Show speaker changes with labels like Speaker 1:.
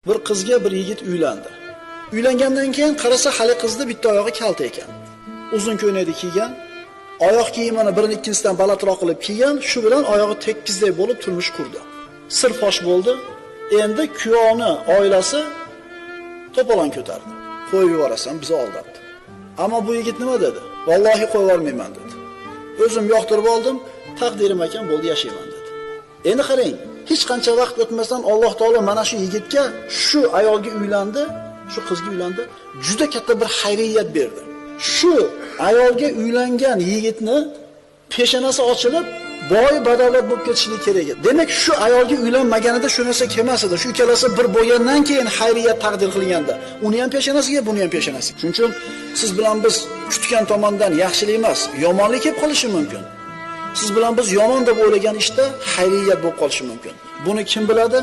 Speaker 1: Bir qizga bir yigit uylandi. Uylangandan keyin qarasa hali qizni bitta oyog'i kalta ekan. Uzun ko'ylakni kiygan, oyoq kiyimini birini ikkinchisidan balandroq qilib kiygan, shu bilan oyog'i tekkizday bo'lib turmush qurdi. Sir fosh bo'ldi. Endi kuyovni oilasi to'polon ko'tardi. Qo'yib yuborasan, bizni aldatdi. Ammo bu yigit nima dedi? Vallohi qo'yib yubormayman dedi. O'zim yoqtirib oldim, taqdirim ekan bo'ldi, yashayman dedi. Endi qarang, hech qancha vaqt o'tmasdan Alloh taolo mana shu yigitga, shu ayolga uylandi, shu qizga uylandi, juda katta bir xayriyat berdi. Shu ayolga uylangan yigitni peshonasi ochilib, boy badavlat bo'lib ketishligi kerak edi. Demak, shu ayolga uylanmaganida shu narsa kelmas edi. Shu ikkalasi bir bo'lgandan keyin xayriyat taqdir qilganda, uni ham peshonasiga, buni ham peshonasiga. Shuning uchun siz bilan biz kutgan tomondan yaxshilik emas, yomonlik kelib qolishi mumkin. Siz bilan biz yomon deb o'ylagan ishda xayriyat bo'lib qolishi mumkin. Buni kim biladi?